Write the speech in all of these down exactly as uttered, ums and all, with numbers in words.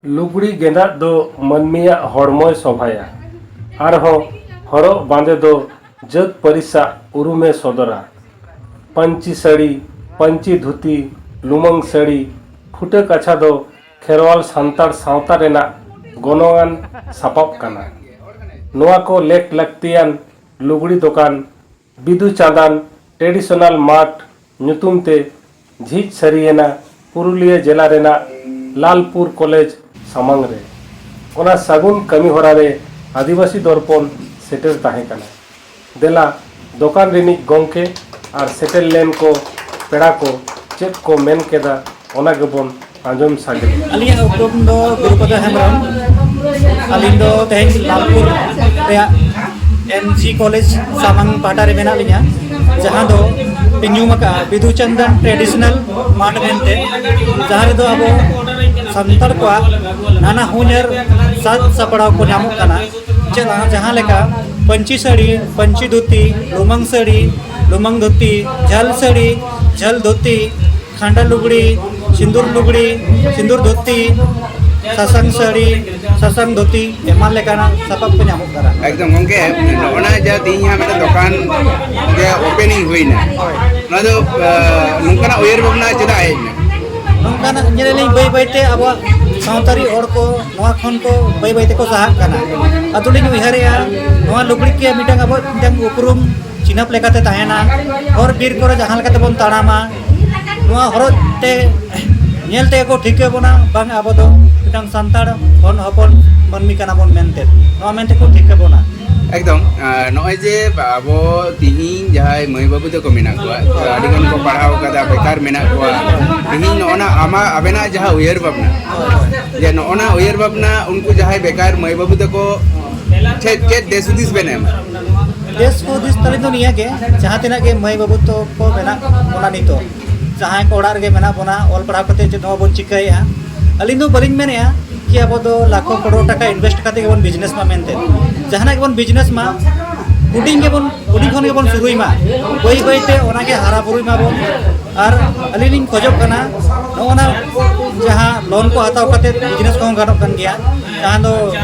ᱞᱩᱜᱽᱲᱤ ᱜᱮᱸᱫᱟᱜ ᱫᱚ ᱢᱟᱹᱱᱢᱤᱭᱟᱜ ᱦᱚᱲᱢᱚᱭ ᱥᱚᱵᱷᱟᱭᱟ᱾ ᱟᱨᱦᱚᱸ ᱦᱚᱨᱚᱜ ᱵᱟᱸᱫᱮ ᱫᱚ ᱡᱟᱹᱛ ᱯᱟᱹᱨᱤᱥᱟᱜ ᱩᱨᱩᱢᱮ ᱥᱚᱫᱚᱨᱟ᱾ ᱯᱟᱹᱧᱪᱤ ᱥᱟᱹᱲᱤ, ᱯᱟᱹᱧᱪᱤ ᱫᱷᱩᱛᱤ, ᱞᱩᱢᱟᱹᱝ ᱥᱟᱹᱲᱤ, ᱯᱷᱩᱴᱟᱹ ᱠᱟᱪᱷᱟ ᱫᱚ ᱠᱷᱮᱨᱣᱟᱞ ᱥᱟᱱᱛᱟᱲ ᱥᱟᱶᱛᱟ ᱨᱮᱱᱟᱜ ᱜᱚᱱᱚᱝᱟᱱ ᱥᱟᱯᱟᱵ ᱠᱟᱱᱟ᱾ ᱱᱚᱣᱟ ᱠᱚ ᱞᱮᱠ ᱞᱟᱹᱠᱛᱤᱭᱟᱱ ᱞᱩᱜᱽᱲᱤ ᱫᱚᱠᱟᱱ ᱵᱤᱫᱩ ᱪᱟᱸᱫᱟᱱ ᱴᱨᱮᱰᱤᱥᱚᱱᱟᱞ ᱢᱟᱨᱴ ᱧᱩᱛᱩᱢ ᱛᱮ ᱡᱷᱤᱡ ᱥᱟᱹᱨᱤᱭᱮᱱᱟ ᱯᱩᱨᱩᱞᱤᱭᱟᱹ ᱡᱮᱞᱟ ᱨᱮᱱᱟᱜ ᱞᱟᱞᱯᱩᱨ ᱠᱚᱞᱮᱡᱽ ᱥᱟᱢᱟᱝ ᱨᱮ᱾ ᱚᱱᱟ ᱥᱟᱹᱜᱩᱱ ᱠᱟᱹᱢᱤ ᱦᱚᱨᱟ ᱨᱮ ᱟᱹᱫᱤᱵᱟᱹᱥᱤ ᱫᱚᱨᱯᱚᱱ ᱥᱮᱴᱮᱨ ᱛᱟᱦᱮᱸ ᱠᱟᱱᱟ᱾ ᱫᱮᱞᱟ, ᱫᱚᱠᱟᱱ ᱨᱤᱱᱤᱡ ᱜᱚᱢᱠᱮ ᱟᱨ ᱥᱮᱴᱮᱨ ᱞᱮᱱ ᱠᱚ ᱯᱮᱲᱟ ᱠᱚ ᱪᱮᱫ ᱠᱚ ᱢᱮᱱ ᱠᱮᱫᱟ, ᱚᱱᱟ ᱜᱮᱵᱚᱱ ᱟᱸᱡᱚᱢ ᱥᱟᱰᱮ᱾ ᱟᱹᱞᱤᱧᱟᱜ ᱩᱯᱨᱩᱢ ᱫᱚ ᱜᱩᱨᱩᱯᱚᱫᱚ ᱦᱮᱢᱵᱨᱚᱢ᱾ ᱟᱹᱞᱤᱧ ᱫᱚ ᱛᱮᱦᱮᱧ ᱞᱟᱞᱯᱩᱨ ᱨᱮᱭᱟᱜ ᱮᱢ ᱡᱤ ᱠᱚᱞᱮᱡᱽ ᱥᱟᱢᱟᱝ ᱯᱟᱦᱴᱟ ᱨᱮ ᱢᱮᱱᱟᱜ ᱞᱤᱧᱟ, ᱡᱟᱦᱟᱸ ᱫᱚ ᱯᱮ ᱧᱩᱢ ᱟᱠᱟᱫᱼᱟ ᱵᱤᱫᱩ ᱪᱟᱸᱫᱟᱱ ᱴᱨᱮᱰᱤᱥᱚᱱᱟᱞ ᱢᱟᱨᱴ ᱢᱮᱱᱛᱮ, ᱡᱟᱦᱟᱸ ᱨᱮᱫᱚ ᱟᱵᱚ ᱥᱟᱱᱛᱟᱲ ᱠᱚᱣᱟᱜ ᱱᱟᱱᱟ ᱦᱩᱱᱟᱹᱨ ᱥᱟᱡᱽ ᱥᱟᱯᱲᱟᱣ ᱠᱚ ᱧᱟᱢᱚᱜ ᱠᱟᱱᱟ᱾ ᱪᱮᱫ ᱡᱟᱦᱟᱸ ᱞᱮᱠᱟ ᱯᱟᱹᱧᱪᱤ ᱥᱟᱹᱲᱤ, ᱯᱟᱹᱧᱪᱤ ᱫᱷᱩᱛᱤ, ᱞᱩᱢᱟᱹᱝ ᱥᱟᱹᱲᱤ, ᱞᱩᱢᱟᱹᱝ ᱫᱷᱩᱛᱤ, ᱡᱷᱟᱹᱞ ᱥᱟᱹᱲᱤ, ᱡᱷᱟᱹᱞ ᱫᱷᱩᱛᱤ, ᱠᱷᱟᱸᱰᱟ ᱞᱩᱜᱽᱲᱤ, ᱥᱤᱸᱫᱩᱨ ᱞᱩᱜᱽᱲᱤ, ᱥᱤᱸᱫᱩᱨ ᱫᱷᱩᱛᱤ, ᱥᱟᱥᱟᱝ ᱥᱟᱹᱲᱤ, ᱥᱟᱥᱟᱝ ᱫᱷᱩᱛᱤ, ᱮᱢᱟᱱ ᱞᱮᱠᱟᱱᱟᱜ ᱥᱟᱯᱟᱵ ᱠᱚ ᱧᱟᱢᱚᱜ ᱠᱟᱱᱟ᱾ ᱮᱠᱫᱚᱢ ᱜᱚᱝᱠᱮ, ᱱᱚᱜᱼᱚ ᱱᱟ ᱡᱟ ᱛᱮᱦᱮᱧ ᱦᱟᱸᱜ ᱢᱤᱫᱴᱮᱱ ᱫᱚᱠᱟᱱ ᱜᱮ ᱳᱯᱮᱱᱤᱝ ᱦᱩᱭᱱᱟ, ᱱᱚᱣᱟ ᱫᱚ, ᱟᱸ, ᱱᱚᱝᱠᱟᱱᱟᱜ ᱩᱭᱦᱟᱹᱨ ᱵᱷᱟᱵᱽᱱᱟ ᱪᱮᱫᱟᱜ ᱦᱮᱡ ᱮᱱᱟ? ᱱᱚᱝᱠᱟᱱᱟᱜ ᱧᱮᱞ ᱟᱹᱞᱤᱧ ᱵᱟᱹᱭ ᱵᱟᱹᱭᱛᱮ ᱟᱵᱚᱣᱟᱜ ᱥᱟᱶᱛᱟᱨᱤ ᱦᱚᱲ ᱠᱚ ᱱᱚᱣᱟ ᱠᱷᱚᱱ ᱠᱚ ᱵᱟᱹᱭ ᱵᱟᱹᱭ ᱛᱮᱠᱚ ᱥᱟᱦᱟᱜ ᱠᱟᱱᱟ᱾ ᱟᱫᱚᱞᱤᱧ ᱩᱭᱦᱟᱹᱨᱮᱜᱼᱟ, ᱱᱚᱣᱟ ᱞᱩᱜᱽᱲᱤᱡ ᱜᱮ ᱢᱤᱫᱴᱟᱝ ᱟᱵᱚᱣᱟᱜ ᱢᱤᱫᱴᱟᱝ ᱩᱯᱨᱩᱢ ᱪᱤᱱᱦᱟᱹᱯ ᱞᱮᱠᱟᱛᱮ ᱛᱟᱦᱮᱱᱟ᱾ ᱦᱚᱨ ᱵᱤᱨ ᱠᱚᱨᱮ ᱡᱟᱦᱟᱸ ᱞᱮᱠᱟ ᱛᱮᱵᱚᱱ ᱛᱟᱲᱟᱢᱟ, ᱱᱚᱣᱟ ᱦᱚᱨᱚᱜ ᱛᱮ ᱧᱮᱞ ᱛᱮᱜᱮ ᱠᱚ ᱴᱷᱤᱠᱟᱹ ᱵᱚᱱᱟ, ᱵᱟᱝ ᱟᱵᱚ ᱫᱚ ᱢᱤᱫᱴᱟᱝ ᱥᱟᱱᱛᱟᱲ ᱦᱚᱱ ᱦᱚᱯᱚᱱ ᱢᱟᱹᱱᱢᱤ ᱠᱟᱱᱟ ᱵᱚᱱ ᱢᱮᱱᱛᱮ, ᱱᱚᱣᱟ ᱢᱮᱱᱛᱮ ᱠᱚ ᱴᱷᱤᱠᱟᱹ ᱵᱚᱱᱟ᱾ ᱮᱠᱫᱚᱢ, ᱟᱸ, ᱱᱚᱜᱼᱚᱭ ᱡᱮ ᱟᱵᱚ ᱛᱤᱦᱤᱧ ᱡᱟᱦᱟᱸᱭ ᱢᱟᱹᱭ ᱵᱟᱹᱵᱩ ᱛᱟᱠᱚ ᱢᱮᱱᱟᱜ ᱠᱚᱣᱟ, ᱟᱹᱰᱤ ᱜᱟᱱ ᱠᱚ ᱯᱟᱲᱦᱟᱣ ᱠᱟᱫᱟ, ᱵᱮᱠᱟᱨ ᱢᱮᱱᱟᱜ ᱠᱚᱣᱟ, ᱛᱤᱦᱤᱧ ᱱᱚᱜᱼᱚ ᱱᱟ ᱟᱢᱟᱜ, ᱟᱵᱮᱱᱟᱜ ᱡᱟᱦᱟᱸ ᱩᱭᱦᱟᱹᱨ ᱵᱷᱟᱵᱽᱱᱟ, ᱡᱮ ᱱᱚᱜᱼᱚ ᱱᱟ ᱩᱭᱦᱟᱹᱨ ᱵᱷᱟᱵᱽᱱᱟ ᱩᱱᱠᱩ ᱡᱟᱦᱟᱸᱭ ᱵᱮᱠᱟᱨ ᱢᱟᱹᱭ ᱵᱟᱹᱵᱩ ᱛᱟᱠᱚ ᱪᱮᱫ, ᱪᱮᱫ ᱫᱤᱥ ᱦᱩᱫᱤᱥ ᱵᱮᱱ ᱮᱢᱟ? ᱫᱤᱥ ᱦᱩᱫᱤᱥ ᱛᱟᱹᱞᱤᱧ ᱫᱚ ᱱᱤᱭᱟᱹ ᱜᱮ, ᱡᱟᱦᱟᱸ ᱛᱤᱱᱟᱹᱜ ᱜᱮ ᱢᱟᱹᱭ ᱵᱟᱹᱵᱩ ᱛᱟᱠᱚ ᱢᱮᱱᱟᱜ ᱵᱚᱱᱟ ᱱᱤᱛᱚᱜ, ᱡᱟᱦᱟᱸᱭ ᱠᱚ ᱚᱲᱟᱜ ᱨᱮᱜᱮ ᱢᱮᱱᱟᱜ ᱵᱚᱱᱟ, ᱚᱞ ᱯᱟᱲᱦᱟᱣ ᱠᱟᱛᱮ ᱪᱮᱫ ᱦᱚᱸ ᱵᱟᱵᱚᱱ ᱪᱤᱠᱟᱹᱭᱮᱫᱼᱟ, ᱟᱹᱞᱤᱧ ᱫᱚ ᱵᱟᱹᱞᱤᱧ ᱢᱮᱱᱮᱫᱼᱟ ᱠᱤ ᱟᱵᱚ ᱫᱚ ᱞᱟᱠᱷᱚ ᱠᱨᱳᱲ ᱴᱟᱠᱟ ᱤᱱᱵᱷᱮᱥᱴ ᱠᱟᱛᱮ ᱜᱮᱵᱚᱱ ᱵᱤᱡᱽᱱᱮᱥ ᱢᱟ ᱢᱮᱱᱛᱮ᱾ ᱡᱟᱦᱟᱱᱟᱜ ᱜᱮᱵᱚᱱ ᱵᱤᱡᱽᱱᱮᱥ ᱢᱟ, ᱦᱩᱰᱤᱧ ᱜᱮᱵᱚᱱ, ᱦᱩᱰᱤᱧ ᱠᱷᱚᱱ ᱜᱮᱵᱚᱱ ᱥᱩᱨᱩᱭ ᱢᱟ, ᱵᱟᱹᱭ ᱵᱟᱹᱭ ᱛᱮ ᱚᱱᱟ ᱜᱮ ᱦᱟᱨᱟ ᱵᱩᱨᱩᱭ ᱢᱟᱵᱚᱱ᱾ ᱟᱨ ᱟᱹᱞᱤᱧ ᱞᱤᱧ ᱠᱷᱚᱡᱚᱜ ᱠᱟᱱᱟ, ᱱᱚᱜᱼᱚ ᱱᱟ ᱡᱟᱦᱟᱸ ᱞᱳᱱ ᱠᱚ ᱦᱟᱛᱟᱣ ᱠᱟᱛᱮ ᱵᱤᱡᱽᱱᱮᱥ ᱠᱚᱦᱚᱸ ᱜᱟᱱᱚᱜ ᱠᱟᱱ ᱜᱮᱭᱟ, ᱡᱟᱦᱟᱸ ᱫᱚ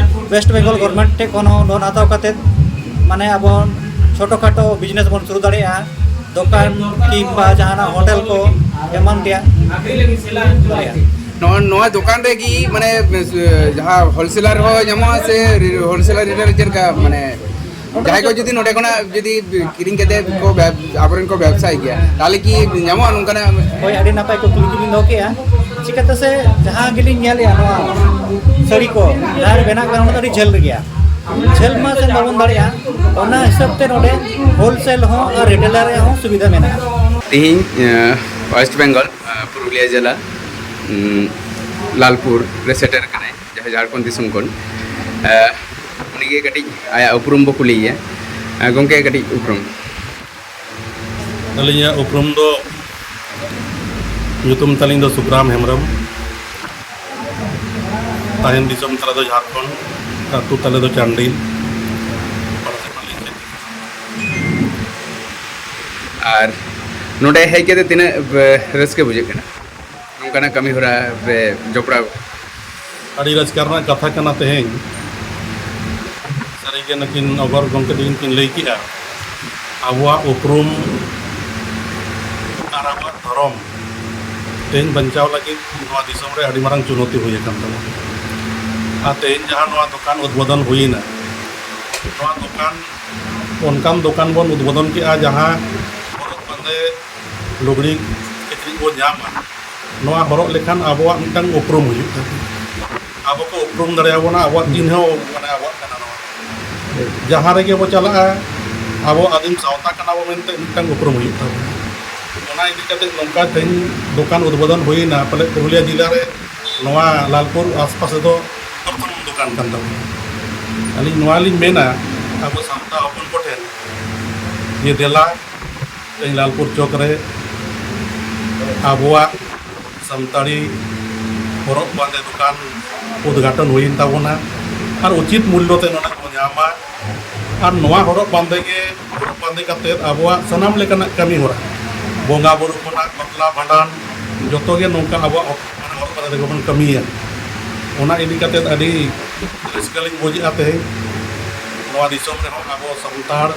ᱳᱭᱮᱥᱴ ᱵᱮᱝᱜᱚᱞ ᱜᱚᱵᱷᱚᱨᱱᱢᱮᱱᱴ ᱴᱷᱮᱱ ᱠᱷᱚᱱ ᱦᱚᱸ ᱞᱳᱱ ᱦᱟᱛᱟᱣ ᱠᱟᱛᱮ, ᱢᱟᱱᱮ, ᱟᱵᱚ ᱪᱷᱳᱴᱳ ᱠᱷᱟᱴᱳ ᱵᱤᱡᱽᱱᱮᱥ ᱵᱚᱱ ᱥᱩᱨᱩ ᱫᱟᱲᱮᱭᱟᱜᱼᱟ, ᱫᱚᱠᱟᱱ ᱠᱤᱝᱵᱟ ᱡᱟᱦᱟᱱᱟᱜ ᱦᱳᱴᱮᱞ ᱠᱚ ᱮᱢᱟᱱ ᱛᱮᱭᱟᱜ ᱫᱟᱲᱮᱭᱟᱜᱼᱟ᱾ ᱱᱚᱣᱟ ᱱᱚᱣᱟ ᱫᱚᱠᱟᱱ ᱨᱮᱜᱮ, ᱢᱟᱱᱮ, ᱡᱟᱦᱟᱸ ᱦᱳᱞᱥᱮᱞᱟᱨ ᱦᱚᱸ ᱧᱟᱢᱚᱜᱼᱟ ᱥᱮ ᱦᱳᱞᱥᱮᱞᱟᱨ ᱨᱤᱴᱮᱞ ᱪᱮᱫ ᱞᱮᱠᱟ, ᱢᱟᱱᱮ, ᱡᱟᱦᱟᱸᱭ ᱠᱚ ᱡᱩᱫᱤ ᱱᱚᱰᱮ ᱠᱷᱚᱱᱟᱜ ᱡᱩᱫᱤ ᱠᱤᱨᱤᱧ ᱠᱟᱛᱮ ᱠᱚ ᱵᱮᱵ- ᱟᱵᱚᱨᱮᱱ ᱠᱚ ᱵᱮᱵᱥᱟᱭ ᱜᱮᱭᱟ, ᱛᱟᱦᱚᱞᱮ ᱠᱤ ᱧᱟᱢᱚᱜᱼᱟ ᱱᱚᱝᱠᱟᱱᱟᱜ? ᱦᱳᱭ, ᱟᱹᱰᱤ ᱱᱟᱯᱟᱭ ᱠᱩᱠᱞᱤ ᱜᱮᱵᱤᱱ ᱫᱚᱦᱚ ᱠᱮᱜᱼᱟ᱾ ᱪᱤᱠᱟᱹᱛᱮ ᱥᱮ, ᱡᱟᱦᱟᱸ ᱜᱮᱞᱤᱧ ᱧᱮᱞᱮᱜᱼᱟ, ᱱᱚᱣᱟ ᱥᱟᱹᱲᱤ ᱠᱚ ᱡᱟᱦᱟᱸ ᱨᱮ ᱵᱮᱱᱟᱜ ᱠᱟᱱᱟ, ᱚᱱᱟ ᱫᱚ ᱟᱹᱰᱤ ᱡᱷᱟᱹᱞ ᱨᱮᱜᱮᱭᱟ᱾ ᱡᱷᱟᱹᱞ ᱢᱟ ᱥᱮᱱ ᱵᱟᱵᱚᱱ ᱫᱟᱲᱮᱭᱟᱜᱼᱟ, ᱚᱱᱟ ᱦᱤᱥᱟᱹᱵ ᱛᱮ ᱱᱚᱰᱮ ᱦᱳᱞᱥᱮᱞ ᱦᱚᱸ ᱟᱨ ᱨᱤᱴᱮᱞᱟᱨ ᱨᱮᱭᱟᱜ ᱦᱚᱸ ᱥᱩᱵᱤᱫᱷᱟ ᱢᱮᱱᱟᱜᱼᱟ᱾ ᱛᱮᱦᱮᱧ ᱳᱭᱮᱥᱴ ᱵᱮᱝᱜᱚᱞ ᱯᱩᱨᱩᱞᱤᱭᱟᱹ ᱡᱮᱞᱟ ᱞᱟᱞᱯᱩᱨ ᱨᱮ ᱥᱮᱴᱮᱨ ᱠᱟᱱᱟᱭ, ᱡᱟᱦᱟᱸ ᱡᱷᱟᱲᱠᱷᱚᱸᱰ ᱫᱤᱥᱚᱢ ᱠᱷᱚᱱ᱾ ᱩᱱᱤᱜᱮ ᱠᱟᱹᱴᱤᱡ ᱟᱭᱟᱜ ᱩᱯᱨᱩᱢ ᱵᱚ ᱠᱩᱞᱤᱭᱮᱭᱟ᱾ ᱜᱚᱢᱠᱮ, ᱠᱟᱹᱴᱤᱡ ᱩᱯᱨᱩᱢ᱾ ᱟᱹᱞᱤᱧᱟᱜ ᱩᱯᱨᱩᱢ ᱫᱚ, ᱧᱩᱛᱩᱢ ᱛᱟᱹᱞᱤᱧ ᱫᱚ ᱥᱩᱠᱨᱟᱢ ᱦᱮᱢᱵᱨᱚᱢ᱾ ᱛᱟᱦᱮᱱ ᱫᱤᱥᱚᱢ ᱛᱟᱞᱮ ᱫᱚ ᱡᱷᱟᱲᱠᱷᱚᱸᱰ, ᱟᱹᱛᱩ ᱛᱟᱞᱮ ᱫᱚ ᱪᱟᱱᱰᱤᱞ᱾ ᱟᱨ ᱱᱚᱰᱮ ᱦᱮᱡ ᱠᱟᱛᱮ ᱛᱤᱱᱟᱹᱜ ᱨᱟᱹᱥᱠᱟᱹ ᱵᱩᱡᱷᱟᱹᱜ ᱠᱟᱱᱟ ᱱᱚᱝᱠᱟᱱᱟᱜ ᱠᱟᱹᱢᱤ ᱦᱚᱨᱟ ᱨᱮ ᱡᱚᱯᱲᱟᱣ? ᱟᱹᱰᱤ ᱨᱟᱹᱥᱠᱟᱹ ᱨᱮᱱᱟᱜ ᱠᱟᱛᱷᱟ ᱠᱟᱱᱟ ᱛᱮᱦᱮᱧ᱾ ᱥᱟᱹᱨᱤᱜᱮ ᱱᱩᱠᱤᱱ ᱚᱜᱚᱨ ᱜᱚᱢᱠᱮ ᱛᱟᱹᱠᱤᱱ ᱠᱤᱱ ᱞᱟᱹᱭ ᱠᱮᱜᱼᱟ, ᱟᱵᱚᱣᱟᱜ ᱩᱯᱨᱩᱢ ᱟᱨ ᱟᱵᱚᱣᱟᱜ ᱫᱷᱚᱨᱚᱢ ᱛᱮᱦᱮᱧ ᱵᱟᱧᱪᱟᱣ ᱞᱟᱹᱜᱤᱫ ᱱᱚᱣᱟ ᱫᱤᱥᱚᱢ ᱨᱮ ᱟᱹᱰᱤ ᱢᱟᱨᱟᱝ ᱪᱩᱱᱚᱣᱛᱤ ᱦᱩᱭ ᱟᱠᱟᱱ ᱛᱟᱵᱚᱱᱟ᱾ ᱟᱨ ᱛᱮᱦᱮᱧ ᱡᱟᱦᱟᱸ ᱱᱚᱣᱟ ᱫᱚᱠᱟᱱ ᱩᱫᱽᱵᱳᱫᱚᱱ ᱦᱩᱭᱮᱱᱟ, ᱱᱚᱣᱟ ᱫᱚᱠᱟᱱ ᱚᱱᱠᱟᱱ ᱫᱚᱠᱟᱱ ᱵᱚᱱ ᱩᱫᱽᱵᱳᱫᱚᱱ ᱠᱮᱜᱼᱟ, ᱡᱟᱦᱟᱸ ᱦᱚᱨᱚᱜ ᱵᱟᱸᱫᱮ, ᱞᱩᱜᱽᱲᱤ ᱠᱤᱪᱨᱤᱡ ᱵᱚᱱ ᱧᱟᱢᱟ᱾ ᱱᱚᱣᱟ ᱦᱚᱨᱚᱜ ᱞᱮᱠᱷᱟᱱ ᱟᱵᱚᱣᱟᱜ ᱢᱤᱫᱴᱟᱝ ᱩᱯᱨᱩᱢ ᱦᱩᱭᱩᱜ ᱛᱟᱵᱚᱱᱟ᱾ ᱟᱵᱚ ᱠᱚ ᱩᱯᱨᱩᱢ ᱫᱟᱲᱮᱭᱟᱵᱚᱱᱟ, ᱟᱵᱚᱣᱟᱜ ᱪᱤᱱᱦᱟᱹ ᱢᱟᱱᱮ ᱟᱵᱚᱣᱟᱜ ᱠᱟᱱᱟ ᱱᱚᱣᱟ᱾ ᱡᱟᱦᱟᱸ ᱨᱮᱜᱮ ᱵᱚ ᱪᱟᱞᱟᱜᱼᱟ, ᱟᱵᱚ ᱟᱹᱫᱤᱢ ᱥᱟᱶᱛᱟ ᱠᱟᱱᱟ ᱵᱚ ᱢᱮᱱᱛᱮ ᱢᱤᱫᱴᱟᱝ ᱩᱯᱨᱩᱢ ᱦᱩᱭᱩᱜ ᱛᱟᱵᱚᱱᱟ᱾ ᱚᱱᱟ ᱤᱫᱤ ᱠᱟᱛᱮ ᱱᱚᱝᱠᱟ ᱛᱮᱦᱮᱧ ᱫᱚᱠᱟᱱ ᱩᱫᱽᱵᱳᱫᱚᱱ ᱦᱩᱭᱮᱱᱟ, ᱯᱟᱞᱮ ᱯᱩᱨᱩᱞᱤᱭᱟᱹ ᱡᱮᱞᱟ ᱨᱮ ᱱᱚᱣᱟ ᱞᱟᱞᱯᱩᱨ ᱟᱥᱯᱟᱥ ᱨᱮᱫᱚ ᱯᱨᱚᱛᱷᱚᱢ ᱫᱚᱠᱟᱱ ᱠᱟᱱ ᱛᱟᱵᱚᱱᱟ᱾ ᱟᱹᱞᱤᱧ ᱱᱚᱣᱟ ᱞᱤᱧ ᱢᱮᱱᱟ ᱟᱵᱚ ᱥᱟᱶᱛᱟ ᱦᱚᱯᱚᱱ ᱠᱚᱴᱷᱮᱱ, ᱡᱮ ᱫᱮᱞᱟ ᱛᱮᱦᱮᱧ ᱞᱟᱞᱯᱩᱨ ᱪᱚᱠ ᱨᱮ ᱟᱵᱚᱣᱟᱜ ᱥᱟᱱᱛᱟᱲᱤ ᱦᱚᱨᱚᱜ ᱵᱟᱸᱫᱮ ᱫᱚᱠᱟᱱ ᱩᱫᱽᱜᱷᱟᱴᱚᱱ ᱦᱩᱭᱮᱱ ᱛᱟᱵᱚᱱᱟ ᱟᱨ ᱩᱪᱤᱛ ᱢᱩᱞᱞᱚ ᱛᱮ ᱱᱚᱰᱮ ᱠᱚ ᱧᱟᱢᱟ᱾ ᱟᱨ ᱱᱚᱣᱟ ᱦᱚᱨᱚᱜ ᱵᱟᱸᱫᱮ ᱜᱮ, ᱦᱚᱨᱚᱜ ᱵᱟᱸᱫᱮ ᱠᱟᱛᱮᱫ ᱟᱵᱚᱣᱟᱜ ᱥᱟᱱᱟᱢ ᱞᱮᱠᱟᱱᱟᱜ ᱠᱟᱹᱢᱤ ᱦᱚᱨᱟ, ᱵᱚᱸᱜᱟ ᱵᱩᱨᱩ ᱠᱷᱚᱱᱟᱜ ᱵᱟᱯᱞᱟ ᱵᱷᱟᱸᱰᱟᱱ, ᱡᱚᱛᱚ ᱜᱮ ᱱᱚᱝᱠᱟ ᱟᱵᱚᱣᱟᱜ ᱦᱚᱨᱚᱜ ᱨᱮᱜᱮ ᱵᱚᱱ ᱠᱟᱹᱢᱤᱭᱟ᱾ ᱚᱱᱟ ᱤᱫᱤ ᱠᱟᱛᱮᱫ ᱟᱹᱰᱤ ᱨᱟᱹᱥᱠᱟᱹ ᱞᱤᱧ ᱵᱩᱡᱮᱫᱼᱟ ᱛᱮᱦᱮᱧ᱾ ᱱᱚᱣᱟ ᱫᱤᱥᱚᱢ ᱨᱮᱦᱚᱸ ᱟᱵᱚ ᱥᱟᱱᱛᱟᱲ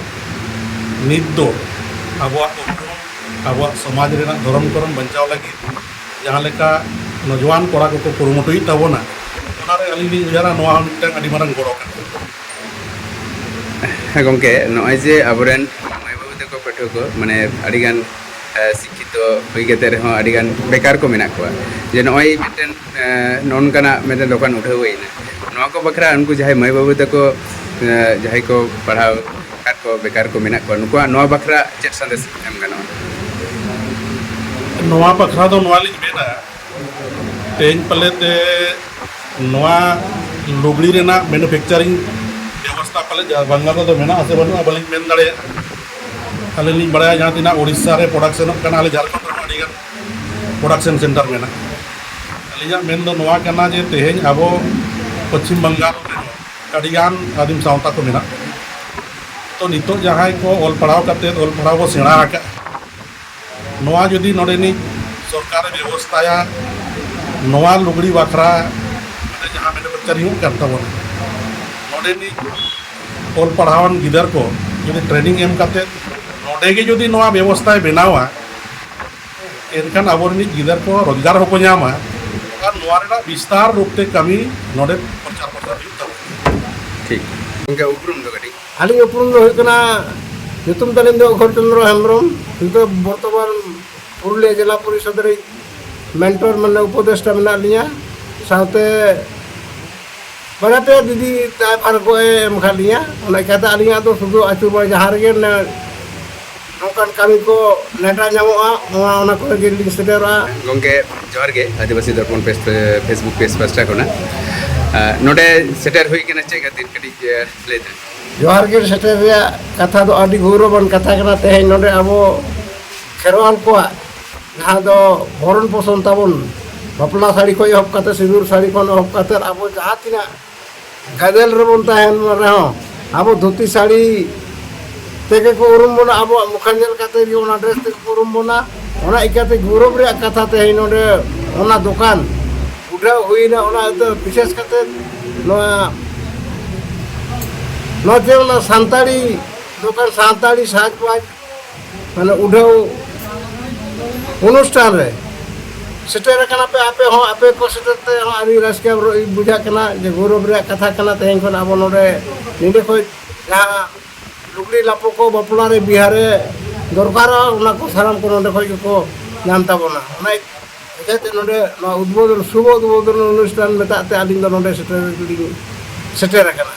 ᱱᱤᱛ ᱫᱚ ᱟᱵᱚᱣᱟᱜ ᱩᱯᱨᱩᱢ, ᱟᱵᱚᱣᱟᱜ ᱥᱚᱢᱟᱡᱽ ᱨᱮᱱᱟᱜ ᱫᱷᱚᱨᱚᱢ ᱠᱚᱨᱚᱢ ᱵᱟᱧᱪᱟᱣ ᱞᱟᱹᱜᱤᱫ ᱡᱟᱦᱟᱸ ᱞᱮᱠᱟ ᱱᱚᱡᱣᱟᱱ ᱠᱚᱲᱟ ᱠᱚᱠᱚ ᱠᱩᱨᱩᱢᱩᱴᱩᱭᱮᱫ ᱛᱟᱵᱚᱱᱟ, ᱚᱱᱟᱨᱮ ᱟᱹᱞᱤᱧ ᱞᱤᱧ ᱩᱭᱦᱟᱹᱨᱟ ᱱᱚᱣᱟ ᱦᱚᱸ ᱢᱤᱫᱴᱟᱝ ᱟᱹᱰᱤ ᱢᱟᱨᱟᱝ ᱜᱚᱲᱚ ᱠᱟᱱᱟ᱾ ᱦᱮᱸ ᱜᱚᱢᱠᱮ, ᱱᱚᱜᱼᱚᱭ ᱡᱮ ᱟᱵᱚᱨᱮᱱ ᱢᱟᱹᱭ ᱵᱟᱹᱵᱩ ᱛᱟᱠᱚ ᱯᱟᱹᱴᱷᱩᱣᱟᱹ ᱠᱚ ᱢᱟᱱᱮ ᱟᱹᱰᱤᱜᱟᱱ ᱥᱤᱠᱠᱷᱤᱛᱚ ᱦᱩᱭ ᱠᱟᱛᱮ ᱨᱮᱦᱚᱸ ᱟᱹᱰᱤᱜᱟᱱ ᱵᱮᱠᱟᱨ ᱠᱚ ᱢᱮᱱᱟᱜ ᱠᱚᱣᱟ, ᱡᱮ ᱱᱚᱜᱼᱚᱭ ᱢᱤᱫᱴᱮᱱ ᱱᱚᱝᱠᱟᱱᱟᱜ ᱢᱤᱫᱴᱮᱱ ᱫᱚᱠᱟᱱ ᱩᱴᱷᱟᱹᱣ ᱦᱩᱭᱱᱟ, ᱱᱚᱣᱟ ᱠᱚ ᱵᱟᱠᱷᱨᱟ ᱩᱱᱠᱩ ᱡᱟᱦᱟᱸᱭ ᱢᱟᱹᱭ ᱵᱟᱹᱵᱩ ᱛᱟᱠᱚ ᱡᱟᱦᱟᱸᱭ ᱠᱚ ᱯᱟᱲᱦᱟᱣ ᱟᱠᱟᱫ ᱠᱚ ᱵᱮᱠᱟᱨ ᱠᱚ ᱢᱮᱱᱟᱜ ᱠᱚᱣᱟ, ᱱᱩᱠᱩᱣᱟᱜ ᱱᱚᱣᱟ ᱵᱟᱠᱷᱨᱟ ᱪᱮᱫ ᱥᱟᱸᱫᱮᱥ ᱮᱢ ᱜᱟᱱᱚᱜᱼᱟ? ᱱᱚᱣᱟ ᱵᱟᱠᱷᱨᱟ ᱫᱚ ᱱᱚᱣᱟ ᱞᱤᱧ ᱢᱮᱱᱟ, ᱛᱮᱦᱮᱧ ᱯᱟᱞᱮ ᱛᱮ ᱱᱚᱣᱟ ᱞᱩᱜᱽᱲᱤ ᱨᱮᱱᱟᱜ ᱢᱮᱱᱩᱯᱷᱮᱠᱪᱟᱨᱤᱝ ᱵᱮᱵᱚᱥᱛᱷᱟ ᱯᱟᱞᱮ ᱵᱟᱝᱜᱟᱞ ᱨᱮᱫᱚ ᱢᱮᱱᱟᱜᱼᱟ ᱥᱮ ᱵᱟᱹᱱᱩᱜᱼᱟ, ᱵᱟᱹᱞᱤᱧ ᱢᱮᱱ ᱫᱟᱲᱮᱭᱟᱜᱼᱟ᱾ ᱟᱹᱞᱤᱧ ᱞᱤᱧ ᱵᱟᱲᱟᱭᱟ ᱡᱟᱦᱟᱸ ᱛᱤᱱᱟᱹᱜ ᱳᱰᱤᱥᱟ ᱨᱮ ᱯᱨᱚᱰᱟᱠᱥᱚᱱᱚᱜ ᱠᱟᱱᱟ, ᱟᱞᱮ ᱡᱷᱟᱲᱠᱷᱚᱸᱰ ᱨᱮᱦᱚᱸ ᱟᱹᱰᱤᱜᱟᱱ ᱯᱨᱚᱰᱟᱠᱥᱚᱱ ᱥᱮᱱᱴᱟᱨ ᱢᱮᱱᱟᱜᱼᱟ᱾ ᱟᱹᱞᱤᱧᱟᱜ ᱢᱮᱱ ᱫᱚ ᱱᱚᱣᱟ ᱠᱟᱱᱟ ᱡᱮ ᱛᱮᱦᱮᱧ ᱟᱵᱚ ᱯᱚᱪᱷᱤᱢ ᱵᱟᱝᱜᱟᱞ ᱨᱮᱦᱚᱸ ᱟᱹᱰᱤᱜᱟᱱ ᱟᱹᱫᱤᱢ ᱥᱟᱶᱛᱟ ᱠᱚ ᱢᱮᱱᱟᱜ ᱠᱚᱣᱟ᱾ ᱛᱚ ᱱᱤᱛᱚᱜ ᱡᱟᱦᱟᱸᱭ ᱠᱚ ᱚᱞ ᱯᱟᱲᱦᱟᱣ ᱠᱟᱛᱮᱫ ᱚᱞ ᱯᱟᱲᱦᱟᱣ ᱵᱚ ᱥᱮᱬᱟ ᱟᱠᱟᱫᱼᱟ, ᱱᱚᱣᱟ ᱡᱩᱫᱤ ᱱᱚᱰᱮᱱᱤᱡ ᱥᱚᱨᱠᱟᱨᱮ ᱵᱮᱵᱚᱥᱛᱷᱟᱭᱟ, ᱱᱚᱣᱟ ᱞᱩᱜᱽᱲᱤ ᱵᱟᱠᱷᱨᱟ ᱱᱚᱰᱮ ᱡᱟᱦᱟᱸ ᱢᱮᱱᱩᱯᱷᱮᱠᱪᱟᱨᱤᱝ ᱚᱜ ᱠᱟᱱ ᱛᱟᱵᱚᱱᱟ, ᱱᱚᱰᱮᱱᱤᱡ ᱚᱞ ᱯᱟᱲᱦᱟᱣᱟᱱ ᱜᱤᱫᱟᱹᱨ ᱠᱚ ᱡᱩᱫᱤ ᱴᱨᱮᱱᱤᱝ ᱮᱢ ᱠᱟᱛᱮ ᱱᱚᱰᱮ ᱜᱮ ᱡᱩᱫᱤ ᱱᱚᱣᱟ ᱵᱮᱵᱚᱥᱛᱷᱟᱭ ᱵᱮᱱᱟᱣᱟ, ᱮᱱᱠᱷᱟᱱ ᱟᱵᱚᱨᱮᱱᱤᱡ ᱜᱤᱫᱟᱹᱨ ᱠᱚ ᱨᱳᱡᱽᱜᱟᱨ ᱦᱚᱸᱠᱚ ᱧᱟᱢᱟ ᱟᱨ ᱱᱚᱣᱟ ᱨᱮᱱᱟᱜ ᱵᱤᱥᱛᱟᱨ ᱨᱩᱯ ᱛᱮ ᱠᱟᱹᱢᱤ ᱱᱚᱰᱮ ᱯᱨᱚᱪᱟᱨ ᱯᱨᱚᱥᱟᱨ ᱦᱩᱭᱩᱜ ᱛᱟᱵᱚᱱᱟ᱾ ᱴᱷᱤᱠ᱾ ᱜᱚᱢᱠᱮ, ᱩᱯᱨᱩᱢ ᱫᱚ ᱠᱟᱹᱴᱤᱡ? ᱟᱹᱞᱤᱧ ᱩᱯᱨᱩᱢ ᱫᱚ ᱦᱩᱭᱩᱜ ᱠᱟᱱᱟ, ᱧᱩᱛᱩᱢ ᱛᱟᱹᱞᱤᱧ ᱫᱚ ᱚᱠᱷᱚᱨ ᱪᱚᱸᱫᱽᱨᱚ ᱦᱮᱢᱵᱨᱚᱢ᱾ ᱱᱤᱛᱚᱜ ᱵᱚᱨᱛᱚᱢᱟᱱ ᱯᱩᱨᱩᱞᱤᱭᱟᱹ ᱡᱮᱞᱟ ᱯᱚᱨᱤᱥᱚᱫᱽ ᱨᱮ ᱢᱮᱱᱴᱚᱨ, ᱢᱟᱱᱮ ᱩᱯᱚᱫᱮᱥᱴᱟ ᱢᱮᱱᱟᱜ ᱞᱤᱧᱟ᱾ ᱥᱟᱶᱛᱮ ᱵᱟᱨᱭᱟ ᱯᱮᱭᱟ ᱫᱤᱫᱤ ᱫᱟᱭᱵᱷᱟᱨ ᱠᱚ ᱮᱢ ᱟᱠᱟᱫ ᱞᱤᱧᱟ᱾ ᱚᱱᱟ ᱤᱠᱟᱹᱛᱮ ᱟᱹᱞᱤᱧᱟᱜ ᱫᱚ ᱥᱩᱫᱷᱩ ᱟᱹᱪᱩᱨ ᱵᱟᱲᱟ, ᱡᱟᱦᱟᱸ ᱨᱮᱜᱮ ᱱᱚᱝᱠᱟᱱ ᱠᱟᱹᱢᱤ ᱠᱚ ᱱᱮᱰᱟ ᱧᱟᱢᱚᱜᱼᱟ, ᱚᱱᱟ ᱚᱱᱟ ᱠᱚᱨᱮ ᱜᱮᱞᱤᱧ ᱥᱮᱴᱮᱨᱚᱜᱼᱟ᱾ ᱜᱚᱢᱠᱮ, ᱡᱚᱦᱟᱨ ᱜᱮ᱾ ᱟᱹᱫᱤᱵᱟᱹᱥᱤ ᱫᱚᱨᱯᱚᱱ ᱯᱮᱡᱽ, ᱯᱷᱮᱥᱵᱩᱠ ᱯᱮᱡᱽ ᱯᱟᱥᱴᱟ ᱠᱷᱚᱱᱟᱜ, ᱟᱸ, ᱱᱚᱰᱮ ᱥᱮᱴᱮᱨ ᱦᱩᱭ ᱠᱟᱱᱟ, ᱪᱮᱫ ᱠᱷᱟᱹᱛᱤᱨ? ᱠᱟᱹᱴᱤᱡ, ᱟᱸ, ᱞᱟᱹᱭ ᱛᱟᱵᱚᱱ᱾ ᱡᱚᱦᱟᱨ ᱜᱮ ᱥᱮᱴᱮᱨ ᱨᱮᱭᱟᱜ ᱠᱟᱛᱷᱟ ᱫᱚ ᱟᱹᱰᱤ ᱜᱚᱨᱚᱵᱟᱱ ᱠᱟᱛᱷᱟ ᱠᱟᱱᱟ᱾ ᱛᱮᱦᱮᱧ ᱱᱚᱰᱮ ᱟᱵᱚ ᱠᱷᱮᱨᱣᱟᱞ ᱠᱚᱣᱟᱜ ᱡᱟᱦᱟᱸ ᱫᱚ ᱵᱷᱚᱨᱚᱱ ᱯᱚᱥᱚᱱ ᱛᱟᱵᱚᱱ, ᱵᱟᱯᱞᱟ ᱥᱟᱹᱲᱤ ᱠᱷᱚᱱ ᱮᱦᱚᱵ ᱠᱟᱛᱮ, ᱥᱤᱸᱫᱩᱨ ᱥᱟᱹᱲᱤ ᱠᱷᱚᱱ ᱮᱦᱚᱵ ᱠᱟᱛᱮ, ᱟᱵᱚ ᱡᱟᱦᱟᱸ ᱛᱤᱱᱟᱹᱜ ᱜᱟᱫᱮᱞ ᱨᱮᱵᱚᱱ ᱛᱟᱦᱮᱱ ᱨᱮᱦᱚᱸ, ᱟᱵᱚ ᱫᱷᱩᱛᱤ ᱥᱟᱹᱲᱤ ᱛᱮᱜᱮ ᱠᱚ ᱩᱨᱩᱢ ᱵᱚᱱᱟ, ᱟᱵᱚᱣᱟᱜ ᱢᱩᱠᱷᱟᱹᱱ ᱧᱮᱞ ᱠᱟᱛᱮ ᱜᱮ ᱚᱱᱟ ᱰᱨᱮᱥ ᱛᱮᱜᱮ ᱠᱚ ᱩᱨᱩᱢ ᱵᱚᱱᱟ᱾ ᱚᱱᱟ ᱤᱠᱟᱹᱛᱮ ᱜᱚᱨᱚᱵᱽ ᱨᱮᱭᱟᱜ ᱠᱟᱛᱷᱟ, ᱛᱮᱦᱮᱧ ᱱᱚᱰᱮ ᱚᱱᱟ ᱫᱚᱠᱟᱱ ᱩᱰᱷᱟᱹᱣ ᱦᱩᱭᱱᱟ, ᱚᱱᱟ ᱫᱚ ᱵᱤᱥᱮᱥ ᱠᱟᱛᱮ ᱱᱚᱣᱟ ᱱᱚᱣᱟ ᱡᱮ ᱚᱱᱟ ᱥᱟᱱᱛᱟᱲᱤ ᱫᱚᱠᱟᱱ, ᱥᱟᱱᱛᱟᱲᱤ ᱥᱟᱡᱽᱵᱟᱡᱽ, ᱢᱟᱱᱮ ᱩᱰᱷᱟᱹᱣ ᱚᱱᱩᱥᱴᱷᱟᱱ ᱨᱮ ᱥᱮᱴᱮᱨ ᱟᱠᱟᱱᱟ ᱯᱮ ᱟᱯᱮ ᱦᱚᱸ᱾ ᱟᱯᱮ ᱠᱚ ᱥᱮᱴᱮᱨ ᱛᱮ ᱦᱚᱸ ᱟᱹᱰᱤ ᱨᱟᱹᱥᱠᱟᱹ ᱵᱩᱡᱷᱟᱹᱜ ᱠᱟᱱᱟ, ᱡᱮ ᱜᱚᱨᱚᱵᱽ ᱨᱮᱭᱟᱜ ᱠᱟᱛᱷᱟ ᱠᱟᱱᱟ᱾ ᱛᱮᱦᱮᱧ ᱠᱷᱚᱱ ᱟᱵᱚ ᱱᱚᱰᱮ ᱧᱤᱫᱟᱹ ᱠᱷᱚᱱ ᱡᱟᱦᱟᱸ ᱞᱩᱜᱽᱲᱤ ᱞᱟᱯᱚ ᱠᱚ ᱵᱟᱯᱞᱟ ᱨᱮ, ᱵᱤᱦᱟ ᱨᱮ ᱫᱚᱨᱠᱟᱨᱚᱜᱼᱟ, ᱚᱱᱟ ᱠᱚ ᱥᱟᱱᱟᱢ ᱠᱚ ᱱᱚᱰᱮ ᱠᱷᱚᱱ ᱜᱮᱠᱚ ᱧᱟᱢ ᱛᱟᱵᱚᱱᱟ᱾ ᱚᱱᱟ ᱤᱠᱷᱟᱹᱛᱮ ᱱᱚᱰᱮ ᱱᱚᱣᱟ ᱩᱫᱽᱵᱳᱫᱷᱚᱱ, ᱥᱩᱵᱷ ᱩᱫᱽᱵᱳᱫᱷᱚᱱ ᱚᱱᱩᱥᱴᱷᱟᱱ ᱢᱮᱛᱟᱜ ᱛᱮ ᱟᱹᱞᱤᱧ ᱫᱚ ᱱᱚᱰᱮ ᱥᱮᱴᱮᱨ ᱞᱤᱧ ᱥᱮᱴᱮᱨ ᱟᱠᱟᱱᱟ᱾